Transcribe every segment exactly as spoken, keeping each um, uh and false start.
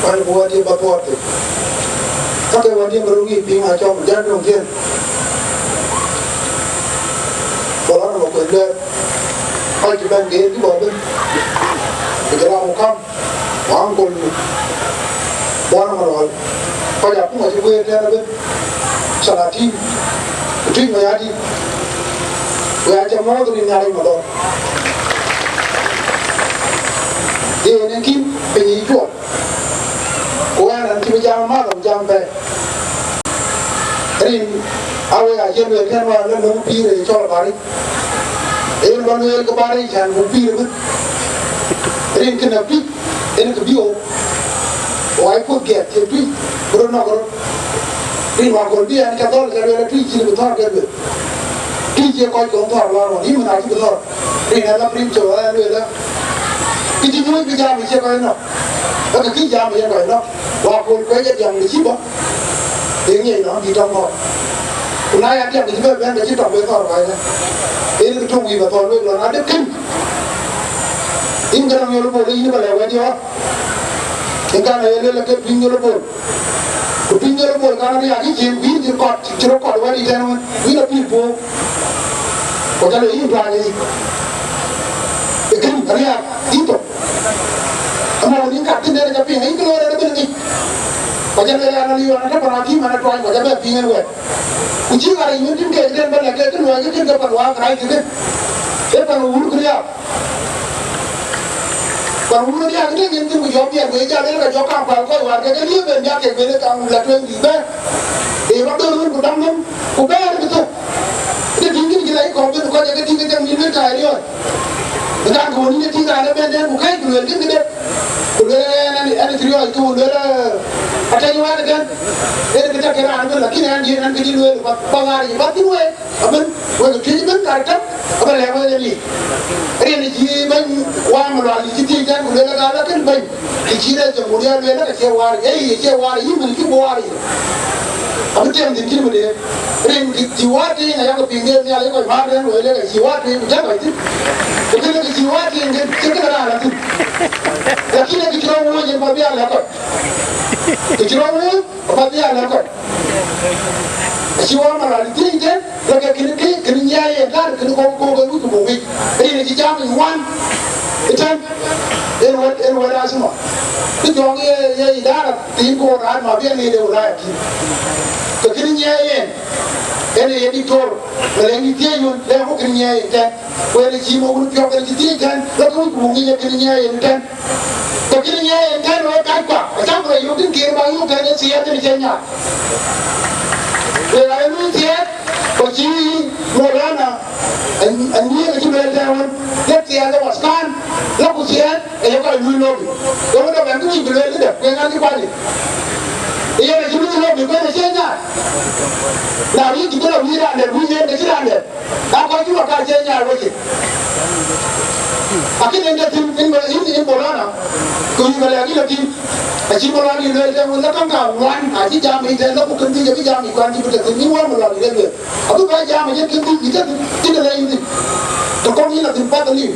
Bäny ku wädï ba thuɔɔr thïn. Ka ke wädï ba röt ŋic piŋ acɔk jäl döŋ thiën. Ku lɔ rɔt ba kuec luɛɛl. Kɔc cï bɛ̈n ke ye Juba ëbën. Ku jɔl a Mukam, ku Aŋkol Buɔn Malual. Kɔc akuma cï guëër tɛ̈n ëbën. Salatin, ku Tuic Mayardït. Ku ya cä mɔ̈ɔ̈th rin Nhialic Madhɔl. Yen ë kïn piny yï cuɔl. Ku ɣɛn an, cï bï jam math, abï jam bɛ̈ɛ̈i. Rin, awek acï lueel tɛ̈n wäär lë löŋ pïïr ë cɔl Baric. Yen bä lueel ke Baric cän buk pïïr ëbën. Rin kënë pïc, yen kë bï ɣok. Wai puɔth giɛt cï Tuic, bï röt nɔ̈k röt. Rin wäär kööl bï ɛn cä dhɔl, cä lueel Tuic cïn bï thɔ̈r ke lueel. Tuic cie kɔc kɔ̈k thɔ̈r lɔ rɔt, yïn mën acï bï thɔ̈r. Rin ë lɔ pïïr cök ë lueel ë. Kë cï nyuc bï jam ë cie kɔc nɔ̈k. Ë kë kï jam ë cie kɔc nɔ̈k. Wäär kööl kuec ë diäŋ de cï bɔ̈. Ee ŋiɛc nɔn bï tɔŋ thɔ̈r. Ku na ya diäk kë cï bɛ bɛ̈n, ke cï tɔŋ bï thɔ̈r kɔc ë. Ee kë tök wïc bɛ thɔ̈r wek lɔ na de kën. Yïn ke nɔŋ Nyol Bol, yïn bä lɛ̈k wɛ̈t yɔ̈ɔ̈k. Yïn kan aye lueel ke piny Nyol Bol. Ku piny Nyol Bol kan riääk yï cï wïïr cï kɔt, cï rɔt kɔt wɛ̈t yï tɛ̈n wën. Wïn apïïr puɔ̈u. Ku jɔl ee yïn tuany yic. Ee kën riääk yï thok. Ama wën yïn kat thïn dɛn ë ca piŋ, ayï kë looi rɛt ëbën ŋic. Ku jɔl ee an, aliu an, atɔ̈ pan akïm an, atuany, ku jɔ bɛ piŋ en wɛ̈t. Ku cï ɣar yic wën tïŋ kek den bä lɛ̈k ke kë luɔi ke kën ke pan wäär kërac thïn kën. Ee pan wur kë riääk. Pan wun ë diäk tëk yen thïn ku jɔ biɛt, ku ye jal en ka jɔ kaŋ päl kɔc wäär ke ke liep en diäk kek ben ë kaŋ la tueŋ bï bɛ̈ɛ̈r. Ee rɔt döör wën ku däm nɔm, ku bɛ̈ɛ̈r bï thök. Ë tïŋ kïn cï la yï kɔ̈k ben kɔc ee ke tïŋ ke cam yïn wën kaai riɔ̈ɔ̈c. Ë kaŋ ke wën yïn ë tïŋ raan ëbɛ̈n tɛ̈n ku kɛ̈ɛ̈c ku lueel kën këde. Ku lueel ɛn, ɛn, ɛn cï riɔ̈ɔ̈c ku lueel, ee, atɛ̈ny wään ëtɛ̈n. Ee kë tɛ̈k ke raan ëbɛ̈n, lakin ɛn diëën ɛn kë cï lueel, ba, ba ɣaar yic, ba thïn week. Abï wek piööc ëbën kar tök, abï lɛ̈k wek ë lik. Rin cï bɛ̈ny Wam Lual cï thiëëc tɛ̈n, ku lueel ë gal akën bɛ̈ny, të cï rɛ̈ɛ̈r Jamhuriya lueel, ka cie waar, ee, ye cie waar, yï mën cï bɔ̈ waar yic. Abï tiɛm thïn cït mëde. Rin cï waar tiiŋ, ayak piŋ de Nhialic kɔc määr tɛ̈n, lueel ë ka cï waar tiiŋ, ku jɔl kɔc thïn. Ku kënë kë cï waar tiiŋ, kën cï kënë raan la thïn. Lakin ee kë cï rɔt wööc yen, ba bï a lɛ̈k kɔc. Kë cï rɔt wööc, Apath ya lɛ̈k kɔc. Acï Wam Lual thiëëc tɛ̈n, lɔ ke kënë, kë, kënë nyiɛɛi yen, tɛ̈n kënë kɔ̈k, kɔ̈k ke wïc ku buk ŋic. Rin acï jam ë ŋuan ëtɛ̈n, en wɛ̈t, en wɛ̈t asma. Kë jɔŋ ye, ye idara, thiin ku raat ma bï en ŋic de wilaya kï. Ke kënë nyiɛɛi yen, en ee ye diktor, wala en dï thiëëc yun, lɛ̈k ku kënë nyiɛɛi yen tɛ̈n. Ku yen acï mɔ̈k wun piɔ̈k en cï thiëëc tɛ̈n, lɔ ke wïc ku buk ŋic ee kënë nyiɛɛi yen tɛ̈n. Ke kënë nyiɛɛi yen tɛ̈n wek kackua, acäk rɔt yök tïŋ kër ba yök tɛ̈n ë thiëëth en cï nyaai. Wek aa ye luui thiëëth, ku cï Maulana, an-, anyiëëk acï lueel tɛ̈n wën, lek thiëëth ë waskan, lɔ ku thiëëth ë ye kɔc luui lobby. Wek wën dɔ bɛ̈n kë wïc bï lueel këdë, wek ŋa cï kuany yic? Yen acï luui lobby, ku en acï nyaai. Na wïc kï bï lɔ wïc raan dɛ̈t, wïc yen ke cï raan dɛ̈t. Na kɔc cï wä ka cie nyaai wecin. Akïn en de thïn, in, in, in Maulana, ku yï ba lɛ̈k yïn akïn. Acï Maulana yï lueel tɛ̈n wën, la käŋ ka ŋuan, acï jam yic tɛ̈n, la ku kën dhïc abï jam yic kuan cï bï tɛ̈ thïn, yïn Wam Lual yï lueel. Abï ba jam yic en kën dhïc, yï tɛ̈ thïn, cïn de la yïn thïn. Të kɔŋ yïn la thïn path aliu.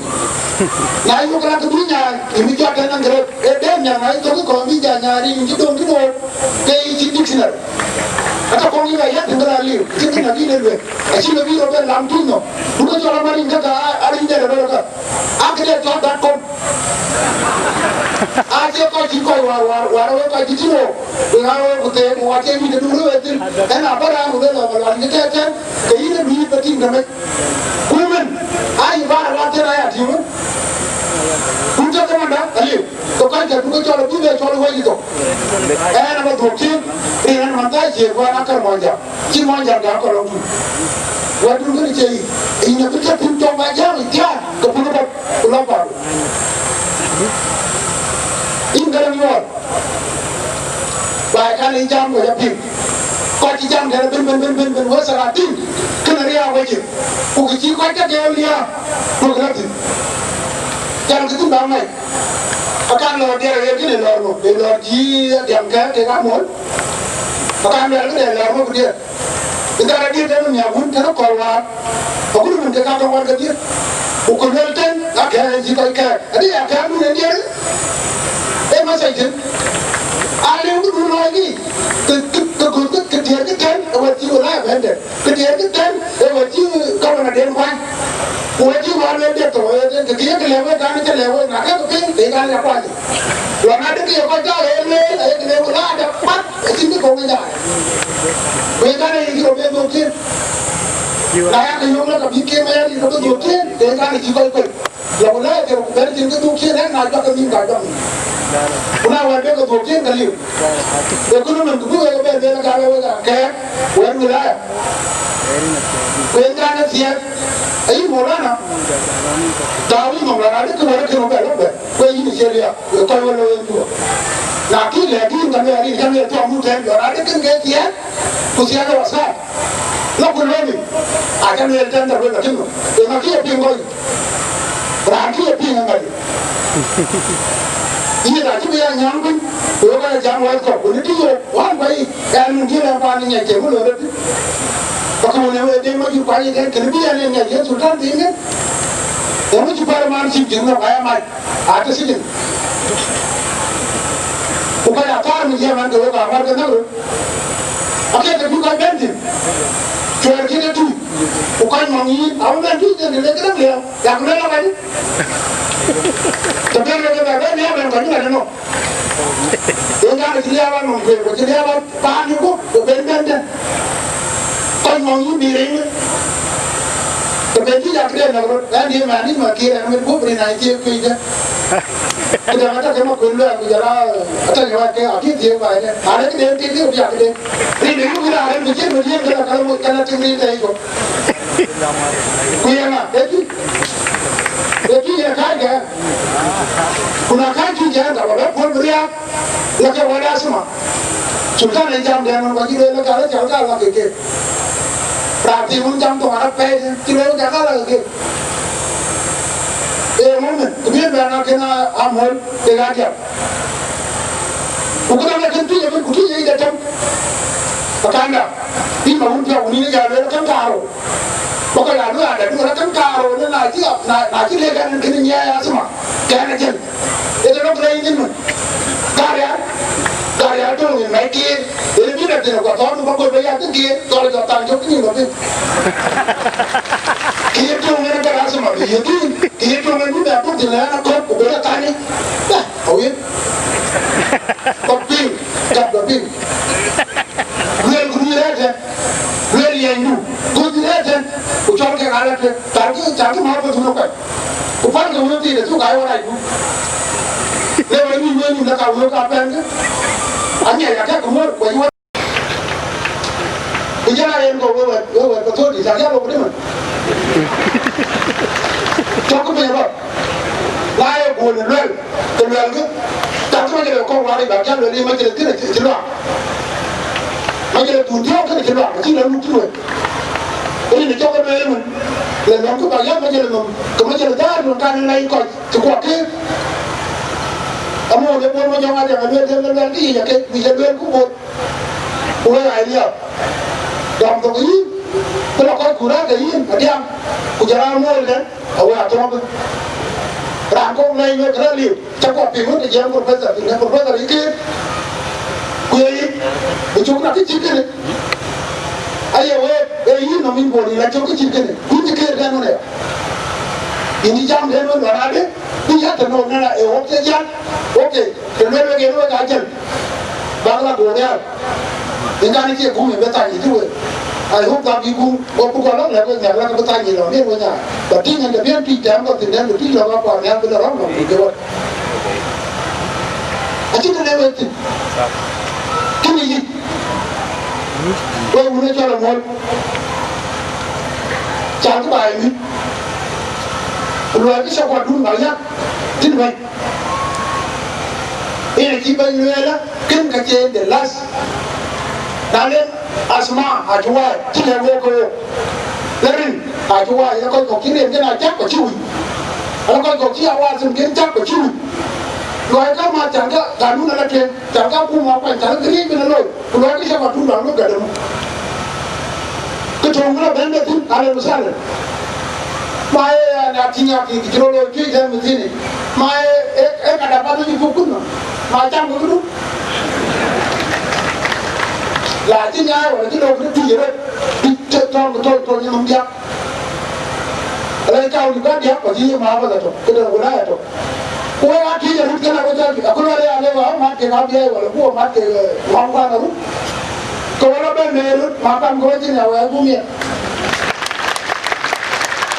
Na yï wok la kë bï nyaai, yï bï jɔt tɛ̈n aŋ kërɛp. Ee dɛ̈ɛ̈m nyaŋ na yï thök kɔn bï jal nyaai rin cï döŋ tïn wok, ke yï cï dictionary. Ata kɔŋ yï ba yäth tïŋ kënë aliu, cïn kën abï le lueth. Acï le bï rɔt ben lam tuny nɔm. Duka cɔl amarin käkkä, a, a rin dɛ̈t rɔt kä. A këde cɔl dot com. Acie kɔc cïn kɔc wäär, wäär, wäär wek kɔc cï tïŋ wok. Wek aa wek ku theek, ku acie wïc de duŋ rëër thïn. Ɛn a bä raan ku le lɔ bä lual cï tɛ̈ɛ̈t tɛ̈n, ke yïn ë bï yï bä tïŋ tëmec. Ku mën, aa yï bä raan tën aya tïŋ wën. Ku tëk ëmënda aliu. Ke kɔc kë duka cɔl abï bɛ cɔl wec thok. Ɛn aba dhuɔ̈k cïn, rin ɛn man thäi ciëër ku ɛn akär Muɔnyjäŋ. Cïn Muɔnyjäŋ de akɔlɔŋ tui. Wɛ̈tdun kënë cie yic. Yïn abï tëk thïn cɔk ba jam yic thiaan, ke pun ëbɛ̈n, ku lɔ paru. Yïn Gäräŋ Yuɔɔr. Baai kan yï jam ku jɔ piŋ. Kɔc cï jam tɛ̈n ëbën, bën, bën, bën, bën, wek salatin. Kënë riääk wecin. Ku kë cï kɔc ke gɛ̈ɛ̈u liääp, duökï lɔ thïn. Jam kë thïn bä mac. Akan lɔɔr diɛt aɣet kënë lɔɔr ŋö? Ee lɔɔr cï adiäŋ kɛ̈ɛ̈k kek amuɔ̈l? Akan luɛl këde lɔɔr ŋö ku diɛt? Ë dhal adiɛt tënë miäk wun tënë kɔ̈l wäär. Agut mën ke ka tɔŋ wär ke diɛt. Ku ku luɛl tën, akɛ̈ɛ̈k en cï kɔc kɛ̈ɛ̈k. Adï akɛ̈ɛ̈k dun en diɛt? Ee message tën. Alëu këdu lɔɔikï, ke, ke, ke, ke, ke tiɛɛr kë tɛ̈n ë wɛ̈t cï wilaya bɛ̈n dɛ̈t, ke tiɛɛr kë tɛ̈n ë wɛ̈t cï gɔbana den kuany. Ku wɛ̈t cï wäär lueel diɛt thou, ë, ke, ke ye kë lɛ̈k wek, kan cä lɛ̈k wek, na kek piŋ, ke kan ya kuany. Lɔ na de kë ye kɔc cä ɣer lueel, aye kë lɛ̈k wilaya de pat, acïn kë kɔ̈u ë jai. Ku ye kan aye kë rɔt bɛ dhuk cin. Na ya kë yök lɔ ka bï kem aya, rɔt bɛ dhuk cin, ke kan acï kɔc kuec. Lɔ ku lɛɛr kë ku bɛ̈n cïn kë dhuk cin, ënë na jɔk ke nhïïm ka jɔk nhïïm. Ku na wɛ̈t bï ke dhuk cin ke liu. Ee kënë mën ku bï wek ëbɛ̈n bɛ̈n ka wek wek a kɛ̈ɛ̈k wɛ̈t wilaya. Ku en kan ë thiɛɛk, ayï Maulana, tääu yï nhom lɔ raan dï kë wɛ̈t kënë bɛ lɔ bɛ̈n. Ku ee yïn ë cie riääk, ee kɔc wën lɔ en dhuɔ̈k. Na kï lɛ̈k yïn ka luɛɛr yïn, cä luɛɛr thuɔɔk muk tɛ̈n, jɔ raan dï kën ke thiɛɛk, ku thiɛɛk ë wasaat. Lɔ ku lɔ mï, acä lueel tɛ̈n dɛ̈t wek akïn nɔm. Eeŋa kï ye piŋ kɔc? Raan kï ye piŋ ë ŋadï? Yïn acï bï ya nyääŋ piny, ku wek aa jam wɛ̈ɛ̈t kɔ̈k, ku në tïc wek, wään guɔ yic, ɛn min tiël ɛn paan ë ŋiɛc, cï ŋö loi rɔt? Ba ke wën ë wek Deŋ Majur kuany ëtɛ̈n, kënë bï yɛn en ŋiɛc yen Sultan Thiin kën? Eeŋö cï pär man cïk cïk nɔ̈k aya mac? Aa tɔ̈ sijin. Ku kɔc athäär min jiɛɛm ɛn ke wek aŋuɔ̈t ke näk röt. Akek ke bï kɔc bɛ̈n thïn. Cuɛɛr cït ë tui. Ku kɔc mɔ̈ŋ yïn, abï bɛ̈n tui thïn, të le këdäŋ liääu, yak lueel ë kɔc. Të bɛ̈n le ke bɛ bɛ̈n liääu bɛ̈n kɔc ŋiɛc ënɔɔnë. Yen kan cï liääu anɔm kueer, ku cï liääu paan yï guöp, ku ben bɛ̈n tɛ̈n. Kɔc mɔ̈ŋ yïn bï riŋ. Të ben tïc akëden näk röt, ɛn diëë mɛn yïn ma kiir ɛn wën guöp rin a thiëëk piny tɛ̈. Këdäŋ atɔ̈ ke ma kuën luɛɛl ku jɔl a atɔ̈ ke wɛ̈t ke akï thiëëk baai tɛ̈. Arëk këden tiit ke bï akëden. Rin ë yuk raan rɛ̈n ku cïn wën yen këdäŋ ka la muk ka la tïŋ rin tɛ̈ yic kɔ̈k. Ku yen ŋa? Ee tui. Ee tui yen kääc kɛ̈ɛ̈r. Ku na kääc tui kɛ̈ɛ̈r ka ba bɛ puɔ̈l bï riääk. La ke wɛ̈t asma. Sultan ë jam dɛn ɣɔn kɔc cï lueel la ka la cal ka la ke ke. Raan thii wun jam thoŋ arap pɛɛi cï lueel ka ka la ke ke. Ee ŋö mën, ku bï en bɛ̈n akën a, a muɔ̈l kek a diäk. Ku këdäŋ akën tui ëbën, ku tui ë yic atem. Akanda, bï ma wun piɔ̈u ku nïn ë jal lueel akën kaarou. Ba kɔc aa lueel adɛ̈, duɔ̈n akën kaarou, në na cï, na, na cï lëk ɛn kënë nyiɛɛi asma, kɛn ajël. Ë të lok rɛɛc nyin mën. Garial, garial töŋ ë mɛc kiir. Ënë bï rɛ̈t thïn, ku athɔ̈ɔ̈r nu ba gɔl ba ya thïn kiir, cɔl jɔ thaŋ cök nyin ba piny. Kiir töŋ ënë gɛ̈t asma bï yiëk yïn, kiir töŋ ënë bï bɛ atuk thïn lɛ̈ɛ̈n akɔ̈k, ku bï rɛ̈t thani. Bɛ, awïc. Ba piŋ, gät ba piŋ. Lueel ku dui rɛ̈ɛ̈t tɛ̈n. Lueel yɛnydu, ku dui rɛ̈ɛ̈t tɛ̈n. Ku cɔl kek ala tueŋ. Calkï, calkï mɔ̈u ke thun ë kuɛth. Ku pälkï wëëu thïn ë thuk aa ye warac gup. Le wek nyuc wëëu nyuc la ka wëëu ka pɛ̈nkï. Aŋiɛc akɛ̈k ku muɔ̈r, ku ayï wek. Ku jël a yen kɔ̈u wek wɛ̈t, wek wɛ̈t ke thöördït, cak ya lok ku dï mën. Cɔk ku piny ë bɔ̈. Na ye guöl ë luɛl, ke luɛlkï. Cak cï Majëlë kɔ̈u wär yic, bäk jal lueel yï Majëlë kënë cï, cï luaak. Majëlë thun thiɔ̈k kënë cï luaak, acï lɔ luk cï lueel. Rin ë cɔk ë lueel ëmën, le lɔ̈ŋkï bäk yäth Majëlë nɔm, ke Majëlë dhäär duɔ̈n kan ë lɛc kɔc cï kuak keek. Amool ë Bol Majɔŋ Adiaŋ alueel, lueel, lueel kë yic akek, ku ye lueel ku Bol. Ku wek aa liääp. Dɔm thok yïn, bï lɔ kɔc ku rɛ̈ɛ̈r ke yïn, Adiaŋ, ku jɔl aa Amool tɛ̈n, awek atɔ̈ bï. Raan kɔ̈k lɛc wek rɛ̈ɛ̈r liu, cä guɔ piŋ wën të jiɛɛm professor, të jiɛɛm professor yï keer. Ku ye yï, bï cuk na kë cït kënë. Aye wek, ee yïn nɔm yïn Bol, yïn la cök kë cït kënë. Ku yïn cï keer tɛ̈n wën aya. Yïn cï jam tɛ̈n wën lɔn adï, bï yäth tënou nɛn ë wok cï jäl. Okay, të lueel wek yen wek aa jäl. Bäk la goor nhial. Yen kan cie guum ë bï thany ë cï wek. I hope that bï guum, go bï gɔl lɔ̈k lɛ̈k wek nhial, lɛ̈k bï thany ë lɔ̈k yen wek nyaai. Ba tïŋ ɛn të bï ɛn tïc tɛ̈ɛ̈m kɔ̈th thïn, ɛn bï tïc lɔ̈k akuar nhial bï lɔ rɔ̈m lɔ̈k bï ke wek. Acïn të le wek thïn. Kënë yic. Wek wun ë cɔl Amuɔ̈l. Calkï baai mïth. Ku luɔikï cä kuatdun bäk yäk thïn bɛ̈ny. Yen acï bɛ̈ny lueel, kën ka cie the last. Na le asma acï waai, cï lɛ̈k wek ke wok. Le rin acï waai, le kɔc kɔ̈k cï riɛnken a cäk ku cï wic. Le kɔc kɔ̈k cï Awasim ken cäk ku cï wic. Luɔi ka ma cän ka kanun ala tueŋ, cän ka kum akuany, cän ka riëëc bï na looi. Ku luɔikï cä kuatdun bäk lɔ gät ëmɔ. Kë töŋ la bɛ̈n de thïn, ahlan wa sahlan. Ma ye ya na tïŋ ya kï cï rɔt looi cuëc dɛ̈m thïn. Ma ye, e, e ka da ba bï yï puk kun nɔm. Ma cam kë këdu. La cï nyaai wala cï lok në tïc rɔt, bï tɔŋ tɔŋ tɔŋ nyin diäk. Ala cä wun ka diäk, ku cï ye ma ba la tök, këde wala ya tök. Ku wek a tïc röt kënë, ku jal, ku lɔ ya le wa mat ke ka biɛɛi wala ku mat ke ŋɔŋ kuan röt. Ke wala ben ne röt, ma kam ke wecin ya wek gumiɛt.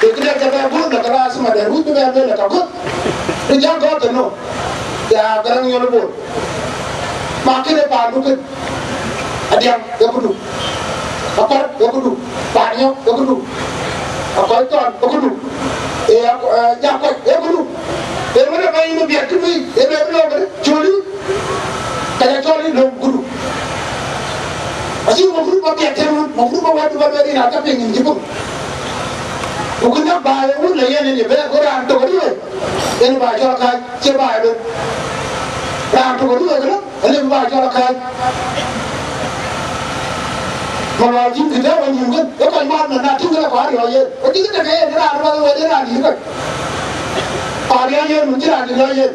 Ke këde ke bɛ guöt la kalaas ma dɛr wïc bï bɛ bɛ la ka guöt. Ku jal gɔ̈t tënou. Ya Garaŋ Nyol Bol. Ma këde paandu kën. Adiaŋ, ee këdu. Akɔr, ee këdu. Paanyɔk, ee këdu. Akɔc Thɔn, ee këdu. Ee, ak-, ee, Jakɔc, ee këdu. Ee, ŋödë ba yïn biɛt të bï, ee, bɛ bï lɔ këdë, cööl yï. Ka ya cɔl yï löŋ këdu. Acï mafrud ba biɛt tënë wun, mafrud ba wɛ̈t ba lueel yïn aa ca piŋ yïn cï piŋ. Ku kënë ba ye wun la yen yen ye bɛ̈ɛ̈r, ku raan tök adï wei. Yen ba cɔl kääc, cie ba ye bɛ̈n. Raan tök adï wei kënë. Alëu bï ba cɔl akääc. Malual cïn kë tɛ̈ɛ̈u ë nyïïn kën, ë kɔc mat man na tïŋ kë la kɔc riɔ̈ɔ̈c yen. Ku cïn kë tɛ̈ ke yen raan ë bath wɛ̈t ë raan dït ë kɔc. Kɔc riɔ̈ɔ̈c yen, mun cï raan dït riɔ̈ɔ̈c yen.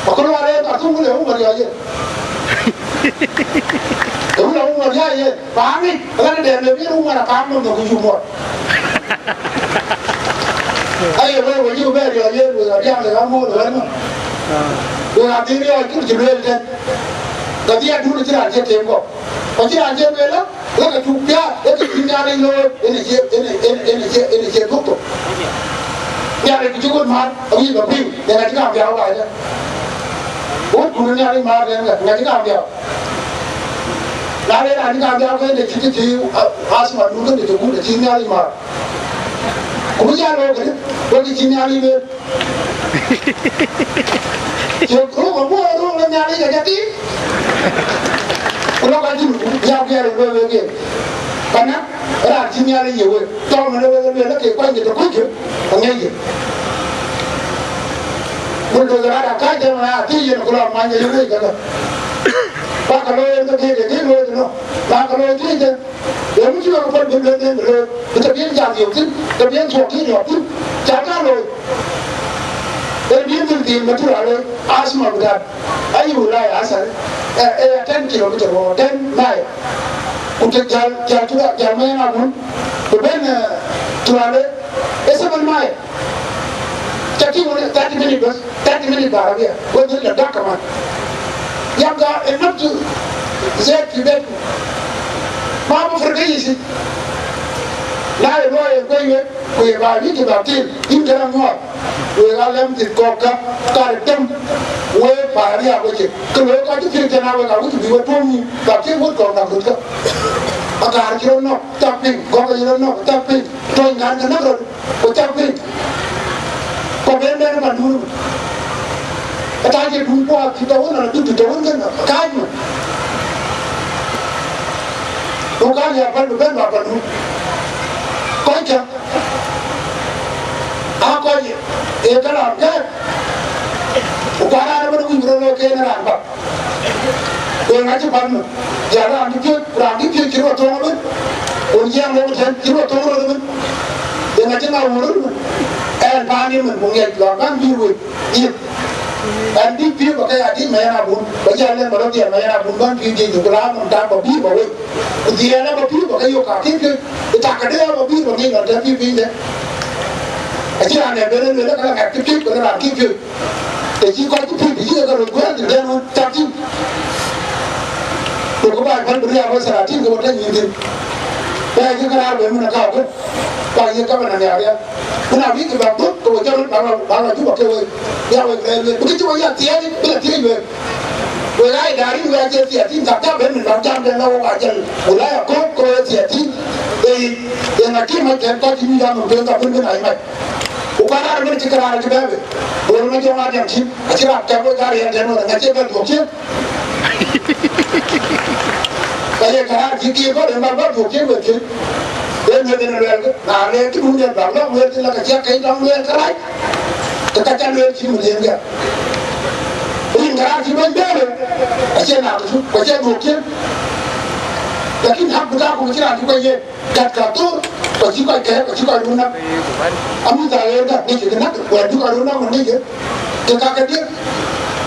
Ku kë luɔɔr yen, ka thum kë le wun riɔ̈ɔ̈c yen. Ë wun la wun riɔ̈ɔ̈c yen. Ba ŋic, ɣɛn dɛm le bï wun ŋuan akaam nɔm nɔm ku yum muɔt. Aye wek, wek yï bɛ riɔ̈ɔ̈c yen, wek adiaŋ le ɣa muɔ̈ɔ̈th ë wɛ̈t nɔm. Wek adhil riɔ̈ɔ̈c kën cï lueel tën. Ka dhil adun acïn raan cï tem kɔ̈u. Ku acïn raan cï lueel la, la ka cuk piaat, ee kë cï Nhialic looi, yen acie, yen, yen, yen acie, yen acie dhuɔ̈k thok. Nhialic ku cï ɣöt määr, awïc ba piŋ, yen acï kaam piaau baai dë. Ɣöt kun Nhialic määr yen ŋa, ŋa cï kaam piaau. Na le raan cï kaam piaau ke yen acï kë cï, a-, asma dun kënë cï gut acï Nhialic määr. Ku bï jal looi këdë, wek kë cï Nhialic lueel. Cök röök aguɔ röök la Nhialic ka jɔ tïŋ. Ku lɔ ka cïn ya guiɛɛr ë lueel wek yen. Ka na raan cï Nhialic ye wek, tɔ̈ mën ë wek ë lueel ke kuany ke të kuc kë, aŋiɛc kë. Mun döth raan akääc tën, na thiëc yen ku lɔ many ke ye wec kënë. Ba ka looi yen ke thiëc, ke thiëc looi tënë. Ba ka looi thiëc tën. Yeŋö cï wek pɔ̈l bï lueel en looi, bï tɔ bï en jam yök thïn, tɔ bï en thuɔk kï yök thïn, ca ka looi. En bï en dhil dhil Matura looi, asma bï dat, ayu la ya asar, eh, eh, ten kilometer or ten mile. Ku të jäl, jäl Tura, jäl Mayen Abun, bï ben, eh, Turale, eh, seven mile. Ca tïŋ wën thirty minute bas, thirty minute ba arabia, wën dhil la dak kaman. Yabga enough to zet fi bet. Ma bafruk ayi shi. Na ye luɔi ye guei wek, ku ye ba wïc ba til, yïn gɛ̈n aŋuɔɔt. Wek aa lɛ̈m thith kɔ̈k kä, kar däm, wek ba riaak wecë. Kë looi kɔc cï piëëc tën aa wek aa wïc bï we tuɔ̈m nhïïm, ba kek wek kɔ̈k na göt kä. Akaar cï rɔt nɔ̈k, cak piŋ, gɔ̈k aye rɔt nɔ̈k, cak piŋ, tuɔny ŋan ke näk rɔt. Ku cak piny, ku ben bɛ̈n ë pandun. Ë tac ë dun kuak cï tɔ wën, ala duk cï tɔ wën kënë, kääc mën. Ku kääc ya päl bï bɛ̈n bä pandun. Kɔckë, aa kɔc ë kalam kɛ̈ɛ̈k. Ku kuat raan ëbɛ̈n wïc bï rɔt looi ke en raan bäk. Ku eeŋa cï päl mën? Jal raan cï piöc, raan cï piöc cï rɔt thöŋ ëbën. Wën jiɛɛm wok tën cï rɔt thöŋ rɔt ëbën. Eeŋa cï ŋa wur röt mën? Ɛn paan yïn mën, ku ŋiɛc lɔ bän bï wek yith. Ɛn bï piöc bä ke ya dït Mayen Abun, bä jal lɛ̈k bä rɔt dhiɛl Mayen Abun bän piöc jiëc, ku la nɔm tak bä bïïr bä wek. Ku dhiɛɛl abä pïïr bä ke yök ka kï piöc. Ë tak këde abä pïïr bä ŋic lɔn tɛ̈ pïïr piny de. Acïn raan dɛ ben ë lueel ë ka la ŋɛk cï piöc, ku la raan kï piöc. Të cï kɔc cï piöc, të cï ke röt guɛ̈ɛ̈r thïn tɛ̈n wën cak tïŋ. Ku kë baai päl bï riaak wek thelatin ke we tɛ̈ nyïn thïn. Bɛ̈ɛ̈i cï këraar wek mën ë kääu kën, bäk yiëk gabana nhiaar rial. Ku na bï kë bäk dhuk, ke we jɔt röt bäk lɔ, bäk lɔ Juba ke we, ya wek rɛɛl wek. Bï kë cï we ya thiëëc, bï lɔ thiëëc wek. Wek aa idariin, wek acie thiatin, ka jam ben mën bäk jam den la wok ajäl. Wala ya kɔ̈k ke we thiatin. Ee, yen akïm mac kɛ̈n kɔc cï nyuc anhom tueŋ ka bën bën ai mac. Ku kuat raan ëbën cï këraar cï bɛ̈ɛ̈i. Bol Majɔŋ Adiaŋ cï, acï raan kɛ̈k wek gäär yɛn tɛ̈n ɣɔn, ŋa cie bɛ̈n dhuɔ̈k cien? Ka ye këraar cï kiir bɔ̈, yen bäk bä dhuɔ̈k cien wek cien. Yen wek yen luɛɛl kë, na le këdun yen bäk lɔ̈k lueel thïn la ka ciɛk keny dɔm lueel kërac. Ke ka ca lueel cït mën yen gɛ̈k. Rin këraar cï bɛ̈ny bɛ̈ɛ̈r, acie nak cuk, ku acie dhuɔ̈k cien. Lakin hak bï tak ku cï raan cï kuec yen. Gat ka thor, ku cï kɔc kɛ̈ɛ̈k, ku cï kɔc run näk. Amïth aɣeer gat ŋic kë näk, wɛ̈t bï kɔc run näk ku ŋic kë, ke ka ke diëk.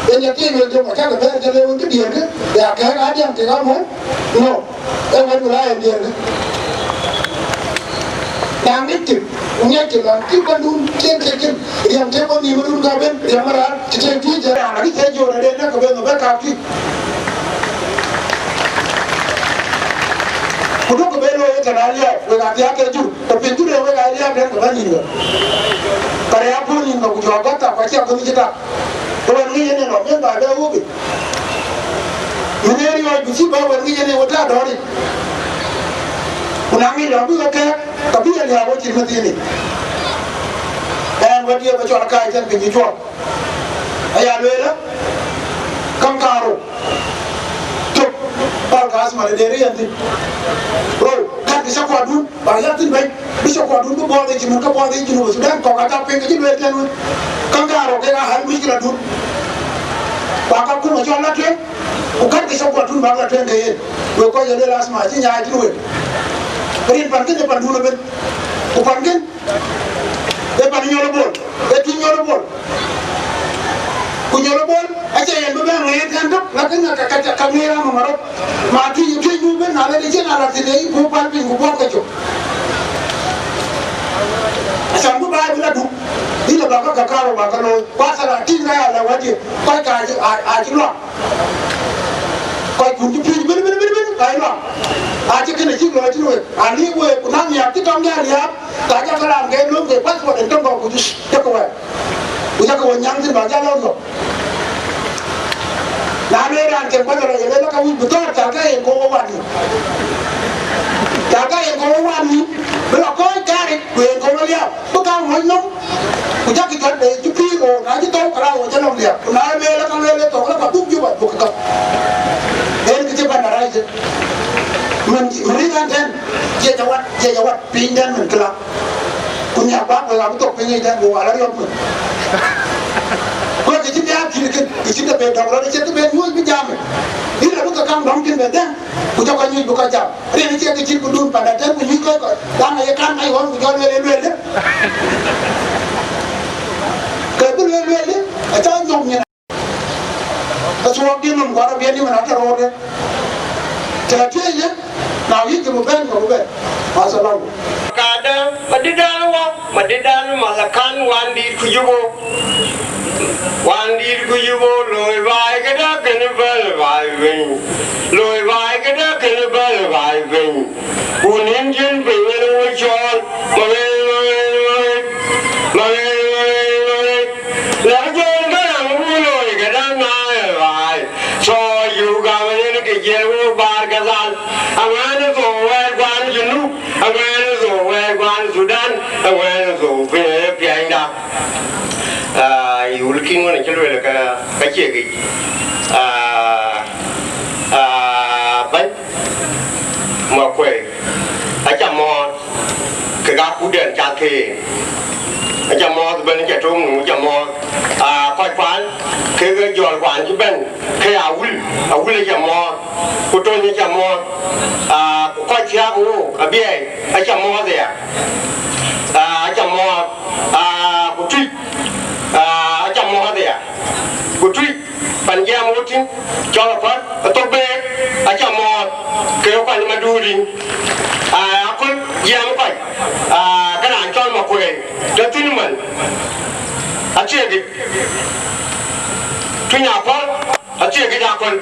Yen ya tiëëc wek jɔŋ, acäkï bɛ̈ɛ̈r jɔl ë wën këdiëërkë, ya Kek aa diäŋ kek amɔ̈u? No. Ee wɛ̈t Wilaya diɛɛr. Naŋ dït tïŋ, ŋiɛc tïŋ lɔn cï pandun cïn cï cïn, riɛm tëë bɔ̈ nhïïm ë run ka ben, riɛm ë raan cï tëë juëc ë raan, akï cï jɔt ade nɛ̈k ke ben nhom bɛ kaak tïŋ. Ku duɔ̈kkë ben looi ë tɛ̈n aliääp, wek aa thiääk ke jur, tɛ̈ piŋ jur ë wek aa liääp tɛ̈n ke bɛ̈n nïn ke. Ka rɛ̈ɛ̈r puɔ̈u nïn ke ku jɔɔk bä tak, ku acï aköth cï tak. Ku wën ŋic yen ë lɔ, yen bä bɛ wok yic. Mïth ë riɔ̈ɔ̈c bï cïï bä wën ŋic yen ë we tɛ̈ dɔ̈ɔ̈r yic. Ku na ŋic lɔ bï ke kɛ̈ɛ̈k, ka bï e liääp wecin mathiinë. Ɛn wɛ̈t ye bä cɔl kaai tɛ̈n piny cï cuɔl. Aya lueel, käŋ karou. Tök, pal ka asma de deri yen thïn. Rou, gät kë cakuɔɔtdun, bä yak thïn bɛ̈ny, bï cakuɔɔtdun bï buɔɔth yic cïmën ke buɔɔth yic Junub Sudan, kɔ̈k aa tap piŋ ke cï lueel tɛ̈n wën. Käŋ karou kek aa hal mushkiladun. Ku aka kum acɔl la tueŋ, ku gät kë cakuɔɔtdun bäk la tueŋ ke yen. Wek kɔc ye lueel asma acï nyaai thïn wek. Rin pan kënë pandun ëbën. Ku pan kënë, ee pan Nyol Bol, ee tïŋ Nyol Bol. Ku Nyol Bol, acie yen bï bɛ̈n ŋeet kɛn tök, lakin ka, ka, ka, ka ŋeet ama marok. Ma tïŋ, tïŋ nu bï na lɛ̈k cïn ala thïn, ee yï puɔ̈u päl piny ku buɔɔth ke cök. Acan bï baai bï la duk, bï la bä ka, ka karou bä ka looi. Ku athɛɛr a tïŋ ka ya la wädï, kɔc ka acï, a, acï luak. Kɔc kun cï piööc bën, bën, bën, bën, ka ye luak. Acï kënë cïk lɔ cïn wek. Aliëp wek, ku na nhiaar cï tɔŋ de aliääp, ka jɔ ke raan ke lööm ke passport en tɔŋ kɔ̈k ku cï cï ke wɛɛr. Ku jɔ ke we nyääŋ thïn bä jɔ lɔ nhom. Na le raan cïn passport, ye le la ka wïc bï thɔ̈ɔ̈r, cal ka yen ko we wan nïïm. Cal ka yen ko we wan nïïm, bï la kɔ̈ɔ̈c kaaric, ku yen ko we liääp. Bï kaŋ muɔc nɔm, ku jakï jɔt bei cï pïïr ɣoor, na cï thou, kërac ɣoor cï nɔm liääp. Ku na lueel, ka lueel ë thok, la ka dhuk Juba, dhuk kä. Yen kë cï bɛ̈n arac thïn. Mën, mën rït ɛn tɛ̈n, jiëc awat, jiëc awat, piny tɛ̈n mën këla. Ku nhiaar bäk wek abï thok piny yic tɛ̈n, ku wal ariɔ̈p mën. Ku kë cï bï a kïr kën, kë cï tɛ̈ ben dɔ̈k rɔt, acïn kë ben nyuc bï jam. Yïn abï ke kaŋ dɔm kën ben dhɛ̈ŋ, ku jɔ kɔc nyuc bï kɔc jam. Rin acie kë cït këdun panda tɛ̈n ku nyuc kɔc kɔc. Daŋ aye kan mac ɣɔn ku jɔ lueel ë lueel dë. Ke bï lueel lueel dë, acä nyɔk nyin. Ke thuɔɔk dï nɔm guɔ̈r abiɛn yï man atɔ̈ roor dë. Tɛ̈ tueec dë, na wïc kë bï bɛ̈n, ke bï bɛ̈n. Wasalamu. Kada, madïdan wä, madïdan Malakan wandït ku yubo. Wandït ku yubo, loi baai këdë kënë bɛ̈l baai piny. Loi baai këdë kënë bɛ̈l baai piny. Ku nïn cïn piny en we cɔɔl, maɣet, maɣet, maɣet, maɣet, maɣet, maɣet. Lɛ̈k Jɔn Garaŋ buk loi këdë na ë baai. So you gam yen kë jiël wok Bahr el Ghazal. Aŋuɛ̈ɛ̈n ë thou wɛɛr guan Junub, aŋuɛ̈ɛ̈n ë thou wɛɛr guan Thudan, aŋuɛ̈ɛ̈n ë thou piny ë piɛnyda. Ah, yul kïn wën acï lueel ka, ka cie gic. Ah, ah, bɛ̈ny Makuei, aca mɔ̈ɔ̈th kek akutdɛn cath ke yen. Aca mɔ̈ɔ̈th ëbɛ̈n, aca tooŋ nu, aca mɔ̈ɔ̈th. Ah, kɔc kuan kek jɔl kuan cï bɛ̈n ke Awil, Awil aca mɔ̈ɔ̈th, ku Tony aca mɔ̈ɔ̈th. Ah, ku kɔc thiääk wook abiɛɛi, aca mɔ̈ɔ̈th aya. Ah, aca mɔ̈ɔ̈th. Ah, ku Tuic, ah, aca mɔ̈ɔ̈th aya. Ku Tuic, pan jiɛɛm wok tïŋ, cɔl apäl, athok beek, aca mɔ̈ɔ̈th, ke kuany Maduri. Ah, aköl jiɛɛm kɔc, ah, ke raan cɔl Makuei, tɔ̈ thïn ëmën. Acie gic. Tuny apäl, acie gic aköl.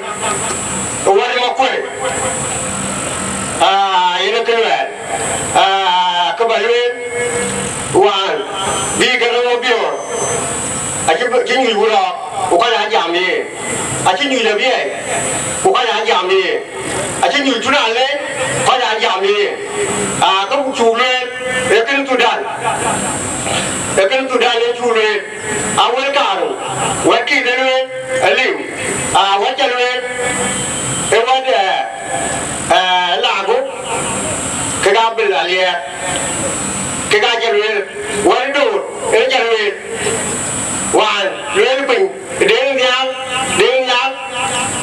Wär Makuei. Ah, yen ë kë luɛɛl. Ah, kë bä lueel, wään, bï ke röŋ Mabiöör, acï bï, cï nyuc Wurɔɔk, ku kɔc aa jam yen. Acï nyuc Abiɛɛi, ku kɔc aa jam yen. Acï nyuc Tun Alec, kɔc aa jam yen. Ah, kë cuk lueel, ee kënë Thudan. Ee kënë Thudan ë cuk lueel. Awël kaarou, wɛ̈t kï de lueel, aliu. Ah, wɛ̈t ca lueel, ee wɛ̈t, eh, eh, Lago, kek Abil Aliɛɛr, kek aa ca lueel, wɛ̈t Dor, ee ca lueel, wään, lueel piny, Deŋ Nhial, Deŋ Nhial,